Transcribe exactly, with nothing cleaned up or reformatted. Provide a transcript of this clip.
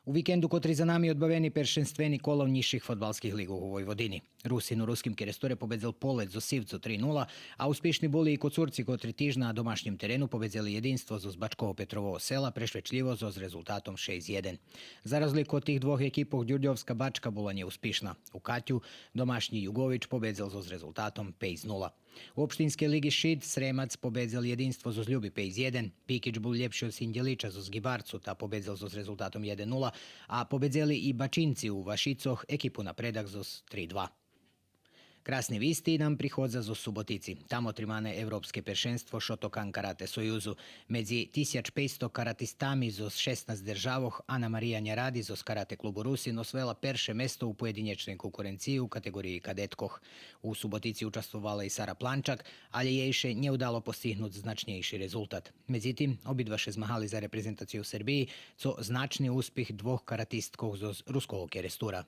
У викенду котри за нами одбавени першенствени кола нїзших фодбалских лиґох у Войводини. Русин у Руским Керестуре победзел Полец зоз Сивцу три нула, а успишни були и Коцурци котри тиж на домашнїм терену победзели Єдинство зоз Бачкого Петрового Села прешвечлїво зоз резултатом шейсц єден. За розлику од тих двох екипох Дюрдьовска Бачка була нєуспишна. У Катю домашнї Юґович победзел зоз резултатом пейц нула. У Општинскей лиґи Шид Сремац победзел Єдинство зоз Люби пейц єден, Пикич бул лєпши од Синдєлича зоз Гибарцу та победзел зоз резултатом єден нула, а победзели и Бачинци у Вашицох екипу Напредак зоз три два. Красни висти нам приходза зоз Суботици. Там отримане Европске першенство Шотокан Карате Союзу. Медзи тисяч пейсто каратистами зоз шеснац державох Ана Мария Няради зоз Карате клубу Русин освоєла перше место у поєдинєчней конкуренциї у катеґориї кадеткох. У Суботици участвовала и Сара Планчак, алє єй ше нє удало постигнуц значнєйши резултат. Медзитим, обидва ше змагали за репрезентацию Сербиї, цо значни успих двох каратисткох зоз Руского Керестура.